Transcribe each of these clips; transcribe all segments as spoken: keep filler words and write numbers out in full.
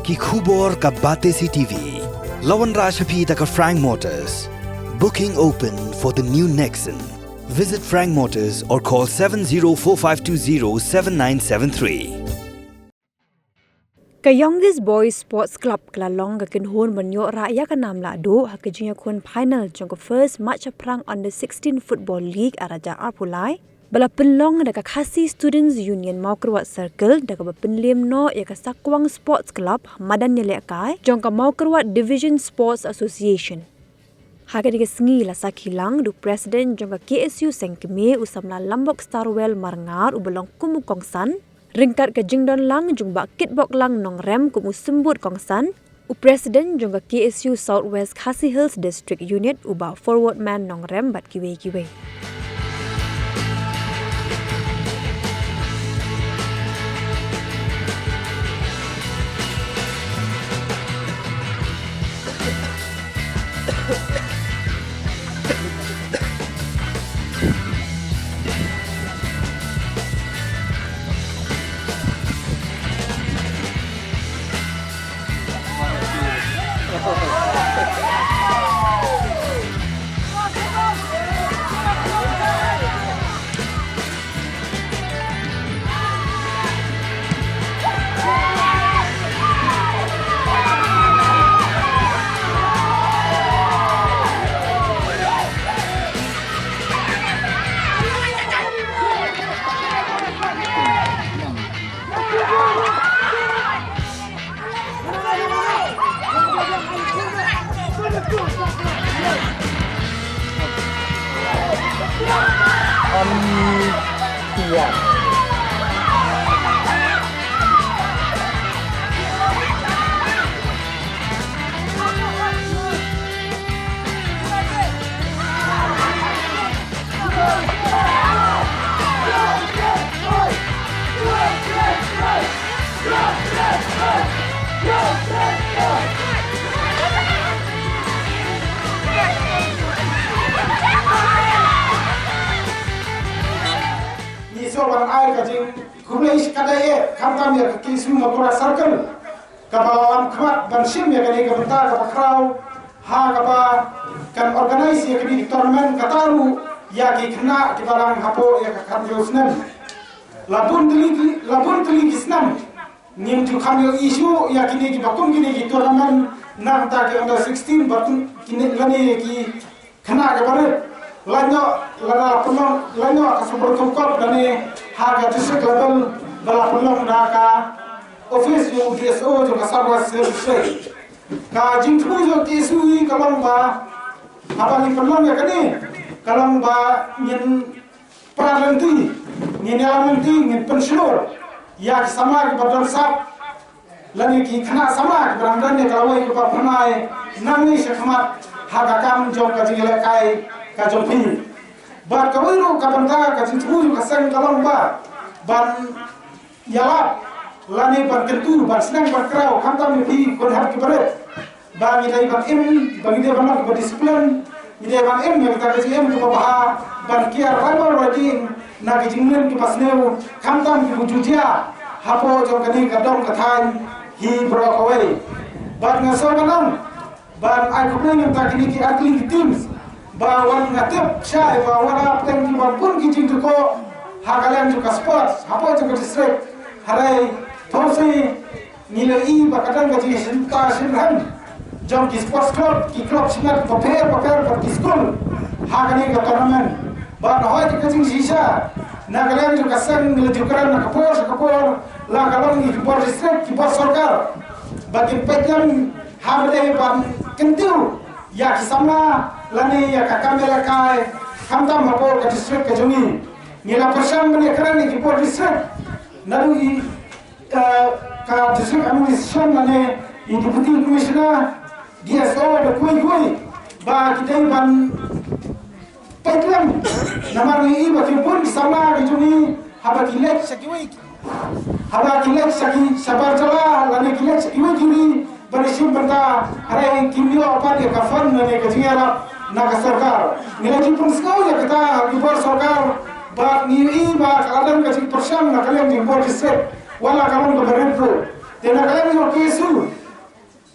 Ki khubor ka Batesi T V. La wanrah sha phi da ka Frank Motors. Booking open for the new Nexon. Visit Frank Motors or call seven zero four five two zero seven nine seven three. Ka Youngest Boys Sports Club ka la long ka kynhun ban ïoh rah ïa ka nam lah duh ha ka jingïakhun final jong ka First March Aphrang Under sixteen Football League ar hajar arphew lai, ba la pynlong da ka Khasi Students Union Mawkyrwat Circle da kaba pynliem noh ïa ka Sakwang Sports Club ha madan ïalehkai jong ka Mawkyrwat Division Sports Association. Ha kane ka sngi la sakhi lang da u President jong ka K S U Seng Kmie, u samla Lambok Starwell Marngar, uba long kum u kongsan, ryngkat ka jingdon lang jong Bah Kitboklang Nongrem kum u symbud kongsan, u President jong ka K S U South West Khasi Hills District Unit, u Bah Forwardman Nongrem bad kiwei kiwei. Ngi sngewbha ban ai ka jingkhublei shikatdei eh khamtam ïa ka K S U Mawkyrwat Circle, kaba la lam khmat ban shim ïa kane ka bynta kaba khraw, ha kaba kan organise ïa kane ka tournament, kata ruh ïa ki khynnah kiba dang hapoh ïa ka khathynñiew snem. La bun tylli ki, la bun tylli ki snem ngim ju kham ïohi shuh ïa kine kiba kum kine ki tournament, nangta ki under sixteen bad kine lane ki khynnah kiba rit. Lano, lada pynlong, lano ka Super Cup lane ha ka district level ba la pynlong da ka office jong u D S O jong ka South West Hill District. Ka jingthmu jong ka K S U ka long ba haba ngi pynlong ïa kane, ka long ba ngin para lynti, ngin ïalam lynti, ngin pynshlur ïa ki samla kiba don sap lane ki khynnah samla kiba dang don ïa ka lawei kaba phyrnai nangne shakhmat ha ka kam jong ka jingïalehkai ka jong phi. Bad kawei ruh ka bynta ka jingthmu jong ka seng ka long ba ban ïalap lane ban kyntu, ban sneng ban kraw khamtam ïa phi khun hep kiba rit, ba ngi dei ban im, ba ngi dei ban long kiba discipline, ngi dei ban im ïa kata ka jingim kaba bha, ban kiar rai bor rai ding na ki jingim kiba sniew, khamtam kiba ju jia hapoh jong kane ka dong ka thaiñ hi baroh kawei. Bad nga sngewbha ban ai khublei na bynta kine ki artylli ki teams ba wat nga tip shai ba wat hapdeng kiba bun ki jingtyrkhong ha ka liang jong ka sports hapoh jong ka district. Hynrei to shisha ngi la ïohi ba ka don ka jingshim ta shim rhem jong ki sports club, ki club shynrang bapher bapher bad ki skul ha kane ka tournament. Bad hooid ka jingshisha na ka liang jong ka seng ngi la ju kren na ka por sha ka por, la ka long ki bor district, ki bor sorkar, ba kin peit lem ha ba dei ban kyntiew ïa ki samla lane ïa ka kam ïalehkai khamtam hapoh ka district ka jong ngi. Ngi la pyrshang ban ïakren ïa ki bor district, naduh i, eh, ka district administration lane i deputy commissioner, D S O bad kiwei kiwei ba ki dei ban peit lem. Namar ngi ïohi ba ki bun ki samla ki jong ngi haba ki leit sha kiwei, haba ki leit sha ki shabar jylla lane ki leit sha kiwei ki ri ban ïashim bynta, hynrei kim ïoh pat ïa ka fund lane ka jingïarap na ka sorkar. Ngi la ju pynsngew ïa kata ha ki bor sorkar bad ngi ïohi ba ka la don ka jingpyrshang na ka liang ki bor district, wat la ka long kaba rit ruh. Te na ka liang jong ka KSU,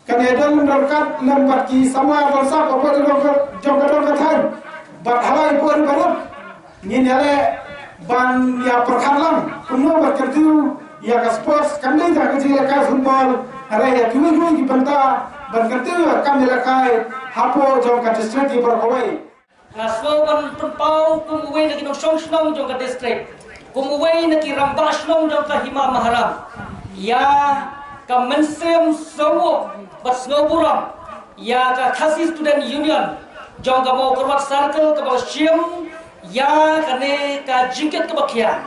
kane don ryngkat lem bad ki samla don sap hapoh jong ka, jong ka dong ka thaiñ. Bad ha la i por i baroh ngin ïaleh ban ïa pyrkhat lang kumno ban kyntiew ïa ka sports, kam dei tang ka jingïalehkai football, hynrei ïa kiwei kiwei ki bynta ban kyntiew ïa ka kam ïalehkai hapoh jong ka district baroh kawei. Nga sngew ban pynpaw kum uwei na ki nongshong shnong jong ka district, kum uwei na ki rangbah shnong jong ka Hima Maharam, ïa ka mynsiem sngewbha bad sngewburom ïa ka Khasi Student Union jong ka Mawkyrwat Circle kaba la shim ïa kane ka jingkit kaba khia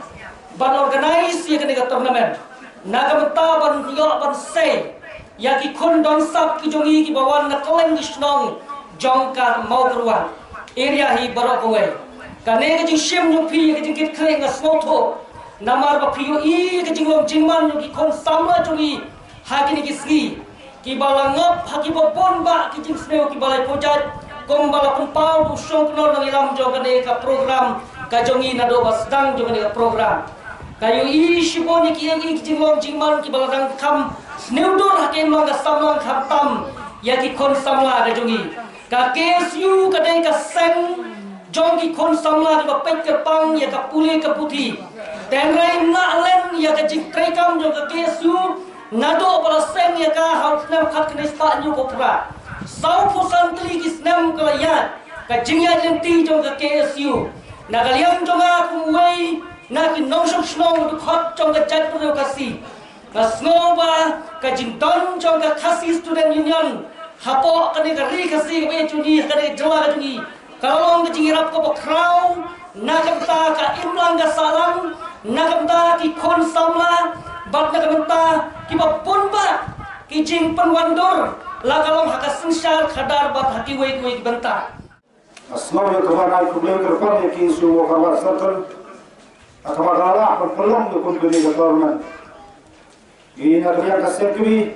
ban organize ïa kane ka tournament. Na ka bynta ban ïoh ban sei ïa ki khun don sap ki jong ngi kiba wan na kylleng ki shnong jong ka Mawkyrwat area hi baroh kawei. Kane ka jingshim jong phi ïa ka jingkit khlieh nga sngewthuh namar ba phi ïohi ïa ka jinglong jingman jong ki khun samla jong ngi ha kine ki sngi, kiba la ngop ha kiba bun bah ki jingsniew kiba la ïa pynjot, kumba la pynpaw da u shongknor nongïalam jong kane ka program ka jong ngi naduh ba sdang jong kane ka program. Ka ïohi shibun ïa ki, ïa ki jinglong jingman kiba la dang kham sniew dur ha ka imlang ka samla, khamtam ïa ki khun samla ka jong ngi. Ka KSU ka dei ka seng jong ki khun samla kiba peit kyrpang ïa ka pule ka puthi. Te hynrei nga lah len ïa ka jingtreikam jong ka KSU naduh ba la seng ïa ka ha u snem khatkhyndai spah hynñiewphew phra. Sawphew san tylli ki snem ka la ïaid ka jingïaid lynti jong ka KSU. Na ka liang jong nga kum uwei na ki nongshong shnong dkhot jong ka jaitbynriew Khasi, nga sngew ba ka jingdon jong ka Khasi Student Union hapoh kane ka ri Khasi kaba ïeit jong ngi, ha kane ka jylla ka jong ngi, ka la long ka jingïarap kaba khraw na ka bynta ka imlang ka sahlang, na ka bynta ki khun samla bad na ka bynta kiba bun bah ki jingpynwandur, la ka long ha ka synshar khadar bad ha kiwei kiwei ki bynta. Nga sngew ïa kaba nai khublei kyrpang ïa ki KSU Mawkyrwat Circle ha kaba ka la lah ban pynlong ïa kum kane ka tournament. Ngi na ka liang ka seng kmie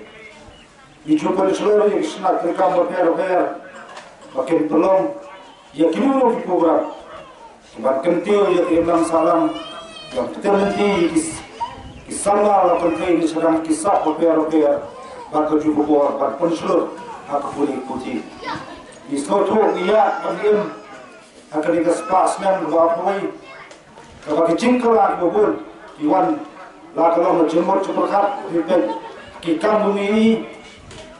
ngi ju pynshlur ïa ki shnat treikam bapher bapher ba kin pynlong ïa kino kino ki program ban kyntiew ïa ka imlang sahlang, ban kyntiew lynti ïa ki, ki samla, la kyntiew ïa ki sdang ki sap bapher bapher, ban ka ju khubor ban pynshlur ha ka pule ka puthi. Ngi sngewthuh ngi ïa ban im ha kane ka spah snem kaba arphew wei kaba ki jingkylla kiba bun ki wan, la ka long ka jingmut jingpyrkhat, ki peit ki kam jong ngi,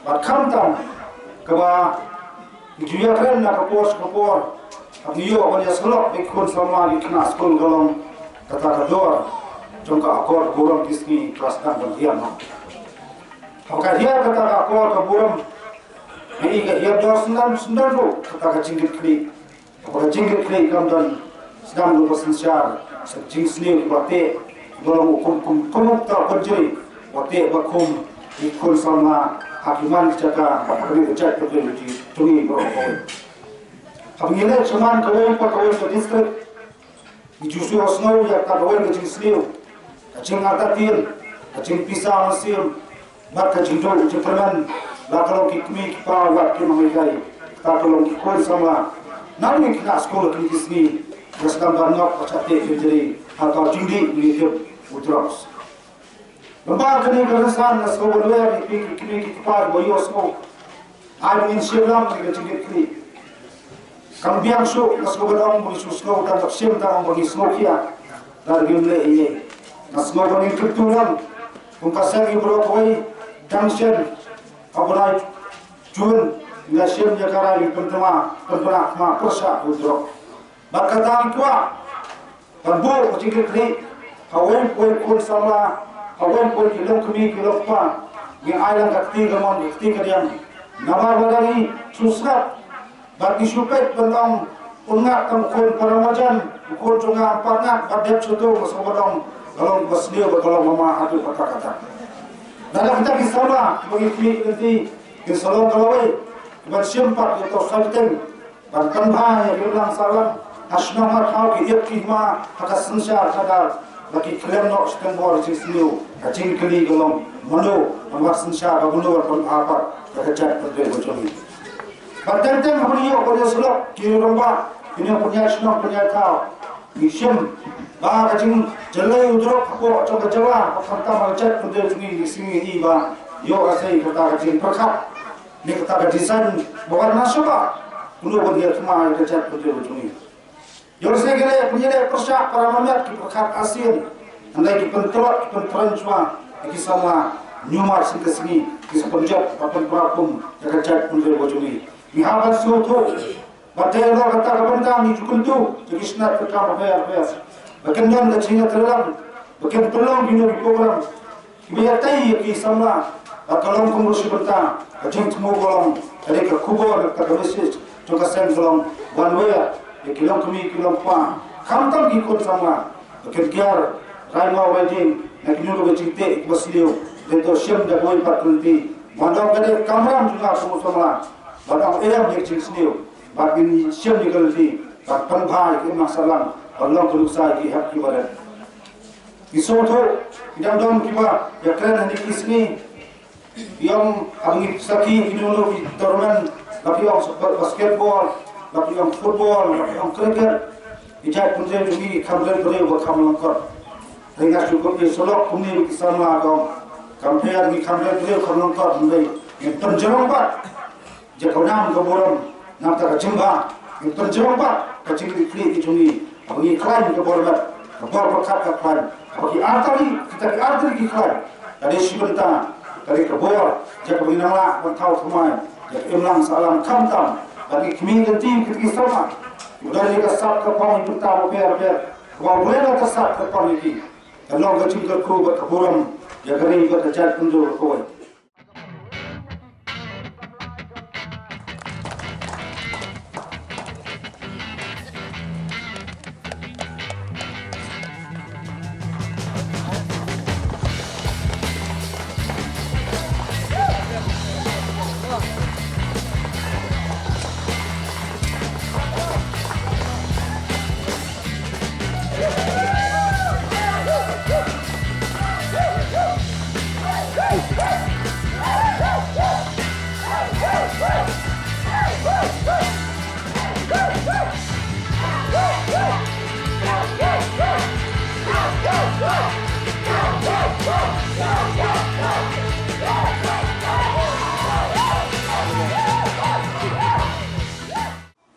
bad khamtam kaba ngi ju ïakren na ka por sha ka por, haba ngi ïoh ban ïasyllok bad ki khun samla ki khynnah skul, ka long kata ka dor jong ka akor burom ki sngi ka la sdang ban hiar noh. Haba ka hiar kata ka akor ka burom, ngi i ka hiar dor syndon syndon ruh kata ka jingkitkhlieh. Haba ka jingkitkhlieh kam don, sdang ruh ka synshar sa jingsniew kiba teh, kiba long kum, kum, kum ukta pynjri ba teh ba khum ki khun samla ha ki man ki jaka bad ha kane ka jaitbynriew jong ngi baroh kawei. Haba ngi leit shaman kawei pa kawei ka district, ngi ju shu sngew ïa kata kawei ka jingsniew, ka jingartatien, ka jingpisa mynsiem bad ka jingduh jingkyrmen, la ka long ki kmie ki kpa bad ki nonghikai, kata ka long ki khun samla. Nangno ki khynnah skul ha kine ki sngi ki la sdang ban ngop, ba shah teh pynjri ha ka jingdih, ngi tip, u drugs. Lem bad kane ka rynsan nga sngew ban wer ïa phi ki kmie ki kpa kiba ïohsngew, ai ba ngin shim lang ïa ka jingkitkhlieh. Kam biang shuh, nga sngew ban ong ba ngi shu sngew tang, ka shim tang ba ngi sngewkhia, lada ngim leh ei ei. Nga sngew ba ngin kyntu lang kum ka seng, ïa baroh kawei, dang shen ha u bnai Jun, ngi la shim ïa ka rai ban pynthma, pynthma pyrshah ïa u drok. Bad kata ngi kwah ban buh ka jingkitkhlieh ha uwei pa uwei u khun samla, ha uwei pa uwei ki longkmie ki longkpa. Ngi ai lang ka kti kamon, ka kti kadiang. Namar lada ngi shu sngap bad ngi shu peit ban ong, un ngat tang u khun para marjan, u khun jong nga em pat ngat, bad dep shuh to, nga sngew ban ong ka long kaba sniew bad ka long mama haduh katta katta. Lada kita ki samla kiba ngi khmih lynti kin sa long ka lawei ban shim pat ïa uto u saiteng ban pynbha ïa ka imlang sahlang ha shnong ha thaw, ki ïit ki hima, ha ka synshar khadar, ba ki khlem noh shiteng bor jingsniew. Ka jingkylli ka long, mano ban wad synshar, ba mano ban pynbha pat ïa ka jaitbynriew ka jong ngi. Bad teng teng haba ngi ïoh ban ïasyllok ki rangbah, ki nongpynïaid shnong pynïaid thaw, ngi shim ba ka jingjyllei u drok hapoh jong ka jylla, ba khamtam ha ka jaitbynriew jong ngi, ngi sngew ïa i ba Ïoh ka sei kata ka jingpyrkhat ne kata ka design ba wan na shabar. Kumno ban ïa thymmai ïa ka jaitbynriew jong ngi. Ïoh ka sei ka leh pynïaleh pyrshah para marmet ki pyrkhat ASEAN. Hynrei ki pyntrot ki pyntrot shuwa ïa ki samla, namar shisha ka sngi ki sa pynjot ba pynpra kum ïa ka jaitbynriew jong ngi. Ngi hap ban sngewthuh. Bad te na kata ka bynta ngi ju kyntu ïa ki shnat ka kam bapher bapher ba kin don ka jingïatreilang, ba kin pynlong kino ki program kiba ïatai ïa ki samla bad ka long kum ruh shi bynta ka jingthmu ka long ka dei ka khubor, ka message jong ka seng ka long ban wer ïa ki longkmie ki longkpa, khamtam ki khun samla ba kin kiar rai maw rai ding na kino kino ki jingteh kiba sniew. Dei to shem da kawei pat ka lynti ban long ka dei ka kamram jong nga kum u samla ban ong em ïa ka jingsniew. Bad ngin shem ïa ka lynti ban pynbha ïa ka imlang sahlang ban long ka nuksa ïa ki hep ki barit. Ngi sngewthuh ki dang don kiba ïakren ha kine ki sngi. Ki ong haba ngi sakhi kino kino ki tournament, la ki ong basketball, la ki ong football, la ki ong cricket, ki jaitbynriew jong ngi ki kham rit briew bad kham lyngkot. Hynrei nga shu kut ïa shlok kumne ki samla ka ong, kam pher ngi kham rit briew kham lyngkot, hynrei ngin pynjrong pat ïa ka nam ka burom, nangta ka jingbha, ngi pynjrong bad ka jingkitkhlieh ka jong ngi, haba ngi khlaiñ ka bor met, ka bor pyrkhat ka khlaiñ, haba ki artylli, kita ki artylli ki khlaiñ, ka dei shi bynta, ka dei ka bor ïa kaba ngi nang lah ban thaw thymmai ïa ka imlang sahlang, khamtam bad ki kmie ki kti, kita ki samla kiba don ïa ka sap ka phong, ïa ka bynta bapher bapher kaba U Blei u la kyrpad kyrpad ïa ki. Kan long ka jingkyrkhu bad ka burom ïa ka ri bad ka jaitbynriew kawei.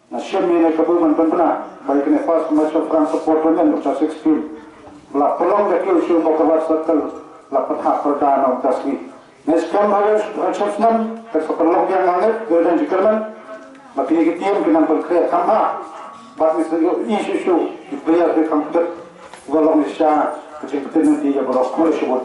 Nga shem ïa kane ka kabu ban pynbna ba ïa kane first match of France support tournament of the sixteen ba la pynlong da ki u shu Mawkyrwat Circle, la pynhap pyrda na u Dasmi. Next game ha ka snem ka sa pynlong biang ha Ngeit, Golden Jingkyrmen. Ba kine ki team ki nang pynkhreh kham bha. Bad ngi sa ïohi shuh shuh ki player ki kham fit. Ba long shisha ka jingpyntip ïa baroh. Khublei shibun.